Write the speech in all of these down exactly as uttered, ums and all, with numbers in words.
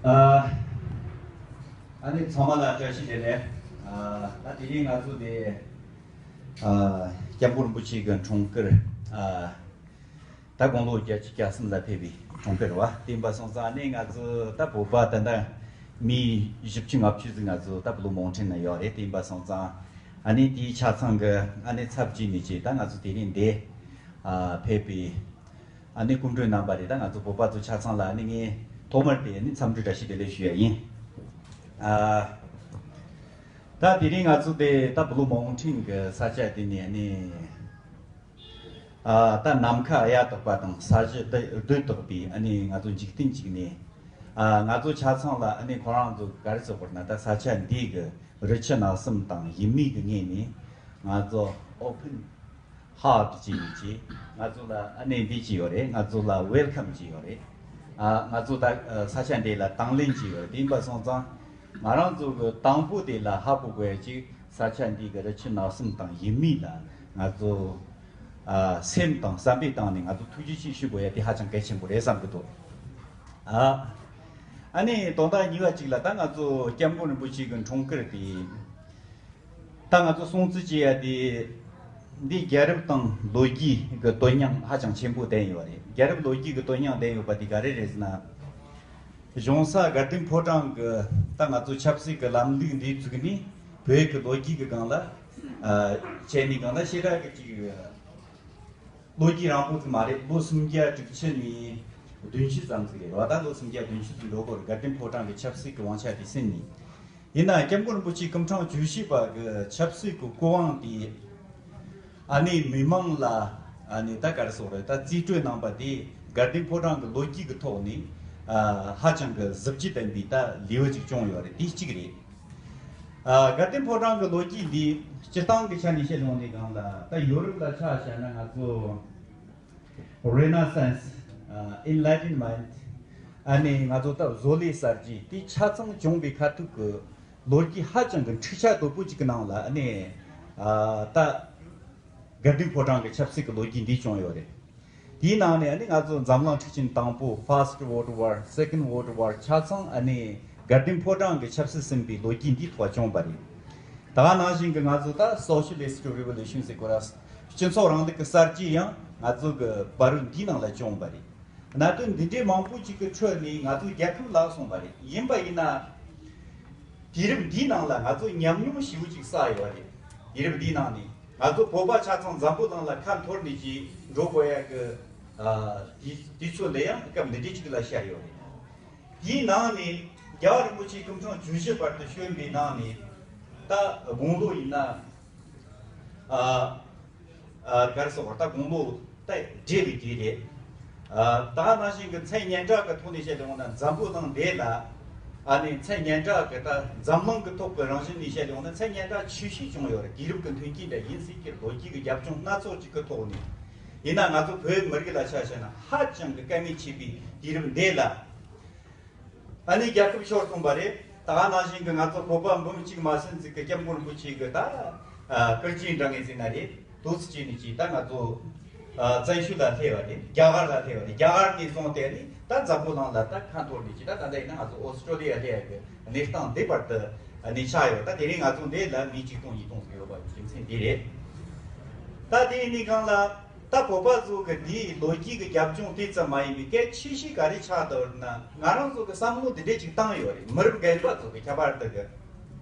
ཨ་ཨ་ནི་ཚང་མ་ལ་བཀྲ་ཤིས་བདེ་ལེགས། ཨ་ད་དེ་རིང་ང་ཚོ་དེ་ཨ་སྐྱབས་མགོན་རིན་པོ་ཆེ་གི་འཁྲུངས་སྐར་ཨ་ད་དགུང་ལོ་བརྒྱད་ཅུ་གྱ་གསུམ་ལ་ཕེབས་པའི་འཁྲུངས་སྐར་བ། དེ་ཡིན་པ་སོང་ཙང་ཨ་ནི་ང་ཚོ་ད་བོད་པ་ད་ལྟ་མི་བཞི་བཅུ་ལྔ་བཅུ་ཟིག་ང་ཚོ་ད་བོད་ལུགས་མོན་ཁྲན་ན་ཡོད་རེད། དེ་ཡིན་པ་སོང་ཙང་ཨ་ནི་དེའི་ཆ་ཚང་གི་ཨ་ནི་ཚབ་བྱས་ནས་ཅིག་ད་ང་ཚོ་དེ་རིང་འདི་ཨ་ཕེབས་པའི་ཨ་ནི་སྐུ་མགྲོན་རྣམ་པ་རེད། ད་ང་ཚོ་བོད་པ་ཚོ་ཆ་ཚང་ལ་ཨ་ནི་ངས་ཐོག་མར་དེ་ཨ་ནི་འཚམས་འདྲི་བཀྲ་ཤིས་བདེ་ལེགས་ཞུ་ཡ་ཡིན། ཨ་ད་དེ་རིང་ང་ཚོ་དེ་ད་བོད་ལུགས་མོན་ཁྲན་གི་ས་ཆ་དེ་ནས་ཨ་ནི་ཨ་ད་ནམ་མཁའ་གཡའ་དག་པ་དང་ས་གཞི་རྡུལ་རྡུལ་དག་པའི་ཨ་ནི་ང་ཚོ་འཇིག་རྟེན་ཅིག་ནས་ཨ་ང་ཚོ་ཆ་ཚང་ལ་ཨ་ནི་ཁོ་རང་ཚོ་ག་རེ་ཟེར་དགོས་ན་ད་ས་ཆ་འདི་གི་རི་ཆུ་ནགས་གསུམ་དང་ཡུལ་མི་གི་ངོས་ནས་ང་ཚོ་ཨོ་ཕན་ཧར་ཊི་ཅིག་ཡིན་ཅིག་ང་ཚོ་ལ་ཨ་ནི་འདི་ཅིག་ཡོད་རེད། ང་ཚོ་ལ་ཝེལ་ཁམ་ཅིག་ཡོད་རེད། ཨ་ང་ཚོ་ད་ཨ་ས་ཆ་འདི་ལ་དང་ལེན་ཅིག་ཡོད་རེད། དེ་ཡིན་པ་སོང་ཙང་ང་རང་ཚོ་གི་དང་པོ་དེ་ལ་ཧ་གོ་དགོས་ཡ་ཅིག་ས་ཆ་འདི་གི་རི་ཆུ་ནགས་གསུམ་དང་ཡུལ་མི་ལ་ང་ཚོ་ཨ་སེམས་དང་བསམ་པའི་སྟེང་ནས་ང་ཚོ་ཐུགས་རྗེ་ཆེ་ཞུ་དགོས་ཡ་དེ་ཧ་ཅང་གལ་ཆེན་པོ་རེད་བསམ་གི་འདུག་ཨ་ཨ་ནི་དོན་དག་གཉིས་པ་ཅིག་ལ་ད་ང་ཚོ་སྐྱབས་མགོན་རིན་པོ་ཆེ་གི་འཁྲུངས་སྐར་དེ། ད་ང་ཚོ་སྲུང་བརྩི་བྱེད་ཡ་དེ་འདི་རྒྱལ་རབས་དང་ལོ་རྒྱུས་ཀྱི་དོན་སྙིང་ཧ་ཅང་ཆེན་པོ་ལྡན་ཡོད་རེད། རྒྱལ་རབས་ལོ་རྒྱུས་ཀྱི་དོན་སྙིང་ལྡན་ཡོད་པ་དེ་ག་རེ་རེད་ཟེར་ན། གཞུང་ས་དགའ་ལྡན་ཕོ་བྲང་གི་ད་ང་ཚོ་ཆབ་སྲིད་ཀྱི་ལམ་ལུགས་འདི་བཙུགས་ནས་བོད་ཀྱི་ལོ་རྒྱུས་ཀྱི་སྒང་ལ་ཨ་བྱས་ནས་སྒང་ལ་ཞེ་དྲག་གི་ཅིག་ལོ་རྒྱུས་རིང་པོ་ཟིག་མ་རེད། ལོ་སུམ་བརྒྱ་དྲུག་ཅུ་ནས་བདུན་ཅུ་ཙམ་ཟིག་རེད་བ། ད་ལོ་སུམ་བརྒྱ་བདུན་ཅུ་ཟིག་འགྲོ་གི་རེད། དགའ་ལྡན་ཕོ་བྲང་གི་ཆབ་སྲིད་ཀྱི་དབང་ཆ་དེ་ཟིན་ནས། ཡིན་ན་སྐྱབས་མགོན་རིན་པོ་ཆེ་སྐུ་ཕྲེང་བཅུ་བཞི་པ་གི་ཆབ་སྲིད་ཀྱི་སྐུ་དབང་དེ་ཨ་ནི་མི་མང་ལ་ཨ་ནི་ད་ག་རེ་ཟེར་དགོས་རེད། ད་རྩིས་སྤྲོད་གནང་པ་དེ་དགའ་ལྡན་ཕོ་བྲང་གི་ལོ་རྒྱུས་ཀྱི་ཐོག་ནས་ཨ་ཧ་ཅང་གི་གཟི་བརྗིད་ལྡན་པའི་ད་ལེའུ་ཅིག་བྱུང་ཡོད་རེད། དེ་གཅིག་རེད། ཨ་དགའ་ལྡན་ཕོ་བྲང་གི་ལོ་རྒྱུས་འདི་སྤྱིར་བཏང་གི་ཆ་ནས་བཤད་ཡོང་དུས་སྒང་ལ་ད་ཡོ་རོབ་ལ་ཆ་བཞག་ན་ང་ཚོ་Renaissance, ཨ་Enlightenment, ཨ་ནི་ང་ཚོ་ད་བཟོ་ལས་གསར་བརྗེ་དེ་ཆ་ཚང་བྱུང་བའི་ཁ་ཐུག་གི་ལོ་རྒྱུས་ཧ་ཅང་གི་འཁྲུག་ཆ་དོད་པོ་ཅིག་གི་ནང་ལ་ཨ་ནི་ཨ་ད་དགའ་ལྡན་ཕོ་བྲང་གི་ཆབ་སྲིད་ཀྱི་ལོ་རྒྱུས་འདི་བྱུང་ཡོད་རེད། དེའི་ནང་ནས་ཨ་ནི་ང་ཚོ་འཛམ་གླིང་འཁྲུག་ཆེན་དང་པོ། First World War, Second World War ཆ་ཚང་ཨ་ནི་དགའ་ལྡན་ཕོ་བྲང་གི་ཆབ་སྲིད་ཟིན་པའི་ལོ་རྒྱུས་འདིའི་ཐོག་བྱུང་བ་རེད། ད་ག་ནང་བཞིན་གྱི་ང་ཚོ་ད་Socialist Revolution ཟེར་དགོས་ར། སྤྱི་ཚོགས་རིང་ལུགས་ཀྱི་གསར་བརྗེ་ཡང་ང་ཚོ་གི་བར་དུས་འདིའི་ནང་ལ་བྱུང་བ་རེད། གནད་དོན་འདི་འདྲའི་མང་པོ་ཅིག་གི་ཁྲོད་ནས་ང་ཚོ་རྒྱལ་ཁབ་ལ་སོང་བ་རེད། ཡིན་པ་ཡིན་ན། དུས་རབས་འདིའི་ནང་ལ་ང་ཚོ་ཉམས་མྱོང་ཞེ་པོ་ཅིག་བསགས་ཡོད་རེད། དུས་རབས་འདིའི་ནང་ནས་ང་ཚོ་བོད་པ་ཆ་ཚང་འཛམ་བུ་གླིང་ལ་ཁ་འཐོར་ནས་ཅིག་འགྲོ་དགོས་ཡ་གི་ཨ་དུས་དུས་ཚོད་འདི་ཡང་སྐབས་འདི་འདྲའི་ཅིག་ལ་ཤར་ཡོད་རེད། དེའི་ནང་ནས་རྒྱལ་བ་རིན་པོ་ཆེ་སྐུ་ཕྲེང་བཅུ་བཞི་བར་དུ་བྱོན་པའི་ནང་ནས་ད་དགུང་ལོ་ཡིན་ན་ཨ་ཨ་ག་རེ་ཟེར་བ་ད་དགུང་ལོ་ད་བགྲེས་པའི་དུས་རེད། ཨ་ད་ནང་བཞིན་གྱི་མཚན་སྙན་གྲགས་ཀྱི་ཐོག་ནས་བཤད་ཡོང་ན་འཛམ་བུ་གླིང་འདི་ལ་ཨ་ནི་མཚན་སྙན་གྲགས་ཀྱི་ད་འཛམ་གླིང་གི་ཐོག་གི་རང་བཞིན་ནས་བཤད་ཡོང་ན་མཚན་སྙན་གྲགས་ཆེ་ཤོས་བྱུང་ཡོད་རེད། དུས་རབས་ཀྱི་མཐུན་རྐྱེན་འདྲ་ཡིན་སྲིད་ཀྱི་ལོ་རྒྱུས་ཀྱི་རྒྱབ་ལྗོངས་སྣ་ཚོགས་ཅིག་གི་ཐོག་ནས་ཡིན་ན་ང་ཚོ་བོད་མི་རིགས་ལ་ཆ་བཞག་ན་ཧ་ཅང་གི་དཀའ་ངལ་ཆེ་བའི་དུས་རབས་འདི་ལ། ཨ་ནི་རྒྱལ་ཁབ་ཤོར་སོང་བ་རེད། ད་ག་ནང་བཞིན་གྱི་ང་ཚོ་བོད་པ་འབུམ་གཅིག་མ་ཟིན་ཟིག་གི་སྐྱབས་མགོན་རིན་པོ་ཆེ་གི་ད་ཨ་སྐུ་སྐྱེ་འདྲ་ངེས་ཟིན་ན་རེད། དུས་ཚོད་ཅིག་ནས་ཅིག་ད་ང་ཚོ་ཨ་བཙན་བྱོལ་ལ་སླེབས་པ་རེད། རྒྱ་གར་ལ་སླེབས་པ་རེད། རྒྱ་གར་ནས་བཟུང་སྟེ་ནི་ད་འཛམ་བུ་གླིང་ལ་ད་ཁ་འཐོར་ནས་ཅིག་ད་ད་ལྟ་ཡིན་ན་ང་ཚོ་ཨོ་སི་ཀྲོ་ལི་ཡ་སླེབས་ཡ་གི་གནས་སྟངས་འདི་བར་དུ་ཨ་ནི་ཆགས་ཡོད། ད་དེ་རིང་ང་ཚོ་འདི་ལ་མི་གཅིག་སྟོང་ཉིས་སྟོང་ཟིག་ཡོད་པ་རྒྱུ་མཚན་འདི་རེད། ད་དེ་ཡིན་ནི་གང་ལ། ད་བོད་པ་ཚོ་གི་འདིའི་ལོ་རྒྱུས་ཀྱི་རྒྱབ་ལྗོངས་དེ་ཙམ་མ་ཡིན་པའི་གལ་ཆེ་ཤོས་ག་རེ་ཆགས་འདུག་ན། ང་རང་ཚོ་གི་བསམ་བློ་འདི་འདྲས་ཅིག་བཏང་ཡོད་རེད། མི་རབས་རྒན་པ་ཚོ་གི་ཁྱད་པར་དུ་གི་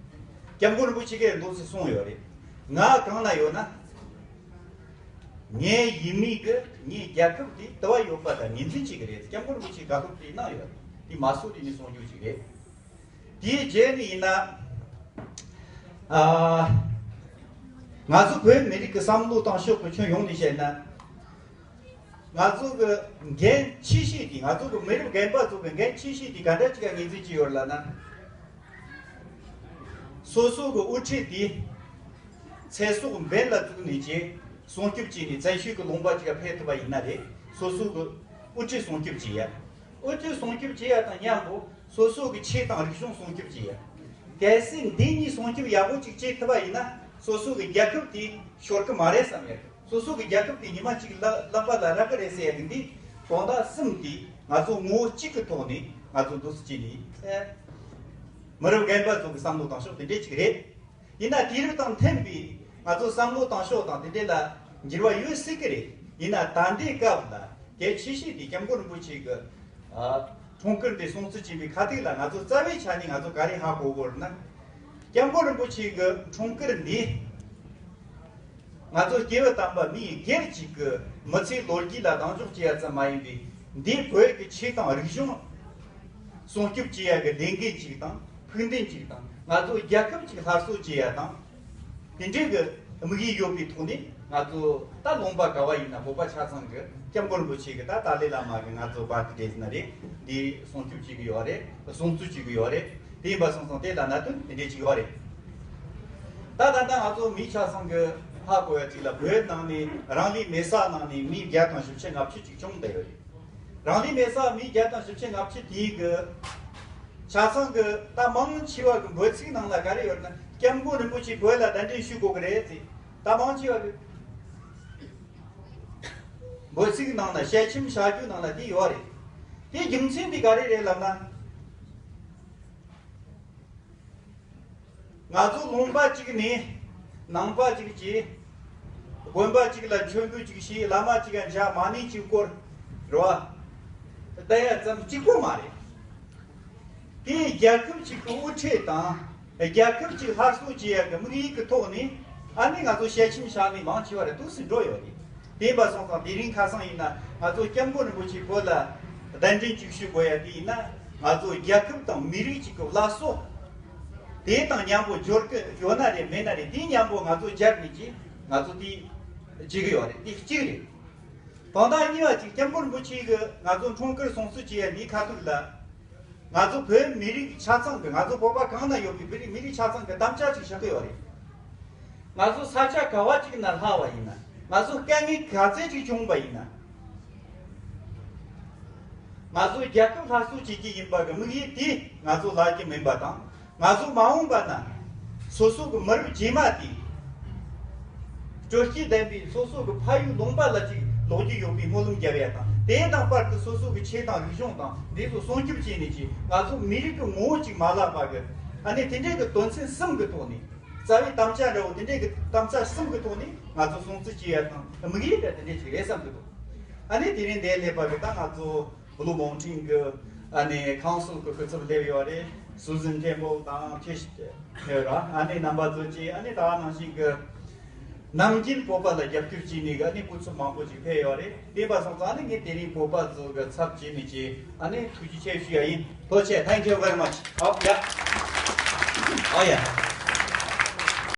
སྐྱབས་མགོན་རིན་པོ་ཆེ་གིས་འདུག་སེ་གསུངས་ཡོད་རེད། ང་གང་ན་ཡོད་ན། ངའི་ཡུལ་མི་གི་ངའི་རྒྱལ་ཁབ་དེ་དུ་བ་ཡོད་པ་དང་ངོས་འཛིན་བྱེད་ཀྱི་རེད། སྐྱབས་མགོན་རིན་པོ་ཆེས་དགག་སྒྲུབ་དེ་གནང་ཡོད་རེད། དེ་མ་སུ་རི་ནས་གསུང་རྒྱུ་ཅིག་རེད། དེའི་རྗེས་ནས་ཡིན་ན། ཨ། ང་ཚོ་བོད་མི་རིགས་ཀྱི་བསམ་བློ་བཏང་ཕྱོགས་ཀྱི་ཁྱོན་ཡོངས་ནས་བཤད་ན། ང་ཚོ་གི་འགན་ཆེ་ཤོས་དེ། ང་ཚོ་གི་མི་རབས་རྒན་པ་ཚོ་གི་འགན་ཆེ་ཤོས་དེ་ག་འདྲ་ཅིག་ག་ངོས་འཛིན་བྱས་ཡོད་ལབ་ན། སོ་སོ་གི་དབུ་ཁྲིད་དེ་ཚེ་སྲོག་འབེན་ལ་བཙུགས་ནས་ཀྱི་སྲུང་སྐྱོབ་བྱས་ནས་བཙན་བྱོལ་གྱི་ལུང་པ་ཅིག་ག་ཕེབས་ཐུབ་པ་ཡིན་ན་རེད། སོ་སོ་གི་དབུ་ཁྲིད་སྲུང་སྐྱོབ་བྱེད་ཡ། དབུ་ཁྲིད་སྲུང་སྐྱོབ་བྱེད་ཡ་དང་མཉམ་པོ་སོ་སོ་གི་ཆོས་དང་རིག་གཞུང་སྲུང་སྐྱོབ་བྱེད་ཡ། གལ་སྲིད་འདི་གཉིས་སྲུང་སྐྱོབ་ཡག་པོ་ཅིག་བྱེད་ཐུབ་པ་ཡིན་ན་སོ་སོ་གི་རྒྱལ་ཁབ་དེ་ཤོར་གི་མ་རེད་བསམ་ཡ། སོ་སོ་གི་རྒྱལ་ཁབ་དེ་ཉི་མ་གཅིག་ལ་ལག་པ་ལ་རག་གི་རེད་ཟེར་ཡ་གི་འདི་དོན་དག་གསུམ་དེ་ ང་ཚོ་ངོ་བོ་གཅིག་གི་ཐོག་ནས་ང་ཚོ་འདུག་སེ་བྱས་ནས་ཨེ། མི་རབས་རྒན་པ་ཚོ་གི་བསམ་བློ་བཏང་ཕྱོགས་དེ་འདྲས་ཅིག་རེད། ཡིན་ན་དུས་རབས་དང་མཐུན་པའི་ང་ཚོ་བསམ་བློ་བཏང་ཕྱོགས་དང་དེ་འདྲས་ལ་འགྱུར་བ་ཡོད་སྲིད་ཀྱི་རེད། ཡིན་ན་ད་ལྟའི་སྐབས་ལ་གལ་ཆེ་ཤོས་དེ་སྐྱབས་མགོན་རིན་པོ་ཆེ་གི་ཨ། འཁྲུངས་སྐར་དེ་སྲུང་བརྩི་བྱེད་པའི་ཁ་ཐུག་ལ་ང་ཚོ་རྩ་བའི་ཆ་ནས་ང་ཚོ་ག་རེ་ཧ་གོ་དགོས་ན། སྐྱབས་མགོན་རིན་པོ་ཆེ་གི་འཁྲུངས་སྐར་འདི། ང་ཚོ་སྐྱེས་བུ་དམ་པ་མི་སྒེར་གཅིག་གི་མི་ཚེའི་ལོ་རྒྱུས་ལ་གདེང་འཇོག་བྱེད་ཡ་ཙམ་མ་ཡིན་པའི། འདིའི་བོད་ཀྱི་ཆོས་དང་རིག་གཞུང་སྲུང་སྐྱོབ་བྱེད་ཡ་གི་ལས་འགན་གཅིག་དང་ཕུགས་འདུན་གཅིག་དང་། ང་ཚོ་རྒྱལ་ཁབ་གཅིག་སླར་གསོ་བྱེད་ཡ་དང་། དེ་འདྲའི་གི་དམིགས་ཡུལ་ཡོད་པའི་ཐོག་ནས་ང་ཚོ་ད་ལུང་པ་ག་བ་ཡིན་ན་བོད་པ་ཆ་ཚང་གི་སྐྱབས་མགོན་རིན་པོ་ཆེ་གི་ད་ཏཱ་ལའི་བླ་མ་གི་ང་ཚོ་བར་དུ་འདྲེས་ཟིན་ན་རེད། འདི་སྲུང་སྐྱོབ་བྱེད་གི་ཡོད་རེད། སྲུང་བརྩི་བྱེད་གི་ཡོད་རེད། དེ་ཡིན་པ་སོང་ཙང་དེ་ལ་གནད་དོན་དེ་འདྲས་ཅིག་ཡོད་རེད། ད་ད་ལྟ་ང་ཚོ་མི་ཆ་ཚང་གི་ཧ་གོ་ཡ་ཅིག་ལ་བོད་ནང་ནས་རང་ལུས་མེར་བསྲེགས་གནང་ནས་མི་བརྒྱ་དང་བཞི་བཅུ་ལྔ་བཅུ་ཅིག་བྱུང་བསྡད་ཡོད་རེད། རང་ལུས་མེར་བསྲེགས་མི་བརྒྱ་དང་བཞི་བཅུ་ལྔ་བཅུ་དེའི་གི་ཆ་ཚང་གི་ད་མང་ཆེ་བ་གི་འབོད་ཚིག་ནང་ལ་ག་རེ་ཡོད་ན། སྐྱབས་མགོན་རིན་པོ་ཆེ་བོད་ལ་གདན་འདྲེན་ཞུ་དགོས་གི་རེད་ཟེར། ད་མང་ཆེ་བ་གི་འབོད་ཚིག་ནང་ལ་ཞལ་ཆེམས་བཞག་རྒྱུ་ནང་ལ་དེ་ཡོད་རེད། དེའི་རྒྱུ་མཚན་དེ་ག་རེ་རེད་ལབ་ན། ང་ཚོ་ལུང་པ་གཅིག་ནས་ནང་པ་གཅིག་བྱས། དགོན་པ་གཅིག་ལ་མཆོད་འབུལ་གཅིག་བྱས། བླ་མ་གཅིག་ག་མཇལ། མ་ཎི་གཅིག་བསྐོར། རེད་བ། ད་ཡ་ཙམ་གཅིག་པོ་མ་རེད། དེ་རྒྱལ་ཁབ་གཅིག་གི་དབུ་ཁྲིད་དང་རྒྱལ་ཁབ་གཅིག་སླར་གསོ་བྱེད་ཡ་གི་དམིགས་ཡུལ་གི་ཐོག་ནས། ཨ་ནི་ང་ཚོ་ཞལ་ཆེམས་བཞག་ནས་མང་ཆེ་བ་རེ་འདུག་སེ་འགྲོ་ཡོད་རེད། དེ་ཡིན་པ་སོང་ཙང་དེ་རིང་ཁ་སང་ཡིན་ན་ང་ཚོ་སྐྱབས་མགོན་རིན་པོ་ཆེ་བོད་ལ་གདན་འདྲེན་བཅུ་བཞི་དགོས་ཡ་དེ་ཡིན་ན། ང་ཚོ་རྒྱལ་ཁབ་དང་མི་རིགས་གཅིག་གི་བླ་སྲོག་དེ་དང་མཉམ་པོ་འབྱོར་གི་ཡོད་ན་རེད། མེད་ན་རེད། དེ་མཉམ་པོ་ང་ཚོ་སྦྱར་ནས་ཀྱི་ང་ཚོ་དེ་བྱེད་གི་ཡོད་རེད། དེ་གཅིག་རེད། དོན་དག་གཉིས་པ་གཅིག་སྐྱབས་མགོན་རིན་པོ་ཆེ་གི་ང་ཚོ་འཁྲུངས་སྐར་སྲུང་བརྩི་བྱེད་ཡ་འདིའི་ཁ་ཐུག་ལ། ང་ཚོ་བོད་མི་རིགས་ཆ་ཚང་གི། ང་ཚོ་བོད་པ་གང་ན་ཡོད་པའི་བོད་རིགས་མི་རིགས་ཆ་ཚང་གི་དམ་བཅའ་ཅིག་བཞག་གི་ཡོད་རེད། ང་ཚོ་ས་ཆ་ག་བ་ཅིག་ན་ལྷག་པ་ཡིན་ན། ང་ཚོ་དཀའ་ངལ་ག་ཚད་ཅིག་བྱུང་བ་ཡིན་ན། ང་ཚོ་རྒྱལ་ཁབ་སླར་གསོ་བྱེད་ཀྱི་ཡིན་པ་གི་དམིགས་ཡུལ་དེ་ང་ཚོ་ལ་གི་མིན་པ་དང་། ང་ཚོ་མ་འོངས་པ་ན་སོ་སོ་གི་མི་རབས་རྗེས་མ་དེ། སྤྲོ་སྐྱིད་ལྡན་པའི་སོ་སོ་གི་ཕ་ཡུལ་ལུང་པ་ལ་ཅིག་ལོག་རྒྱུ་ཡོད་པའི་སྨོན་ལམ་རྒྱབ་ཡ་དང་། དེ་དང་པར་དུ་སོ་སོ་གི་ཆོས་དང་རིག་གཞུང་དང་འདི་ཚོ་སྲུང་སྐྱོབ་བྱས་ནས་ཅིག་ང་ཚོ་མི་རིགས་ཀྱི་ངོ་བོ་ཅིག་མ་བརླག་པ་གི། ཨ་ནི་དེ་འདྲའི་གི་དོན་ཚན་གསུམ་གི་ཐོག་ནས། རྩ་བའི་དམ་བཅའ་འདྲ་བོ་དེ་འདྲའི་གི་དམ་བཅའ་གསུམ་གི་ཐོག་ནས་ང་ཚོ་སྲུང་བརྩི་བྱེད་ཡ་དང་དམིགས་ཡུལ་དེ་དེ་འདྲའི་ཅིག་རེད་བསམ་གི་འདུག་ཨ་ནི་དེ་རིང་འདིར་སླེབས་པ་གི་ད་ང་ཚོ་Blue Mountain གི་ཨ་ནི་council གི་སྐུ་ཚབ་སླེབས་ཡོད་རེད། Susan Campbell དང་ཁྲེ་ཤི་ཐེ་ར། ཨ་ནི་རྣམ་པ་ཚོ་བཅས། ཨ་ནི་ད་ག་ནང་བཞིན་གི་ནམ་རྒྱུན་བོད་པ་ལ་རྒྱབ་སྐྱོར་བྱས་ནས་གི་ཨ་ནི་སྐུ་ཚབ་མང་པོ་ཅིག་ཕེབས་ཡོད་རེད། དེ་བ་སོང་ཙང་ཨ་ནི་ངས་དེ་རིང་བོད་པ་ཚོ་གི་ཚབ་བྱས་ནས་ཅིག་ཨ་ནི་ཐུགས་རྗེ་ཆེ་ཞུ་ཡ་ཡིན། ཐུགས་རྗེ་ཆེ། Thank you very much. Oh yeah. Oh yeah.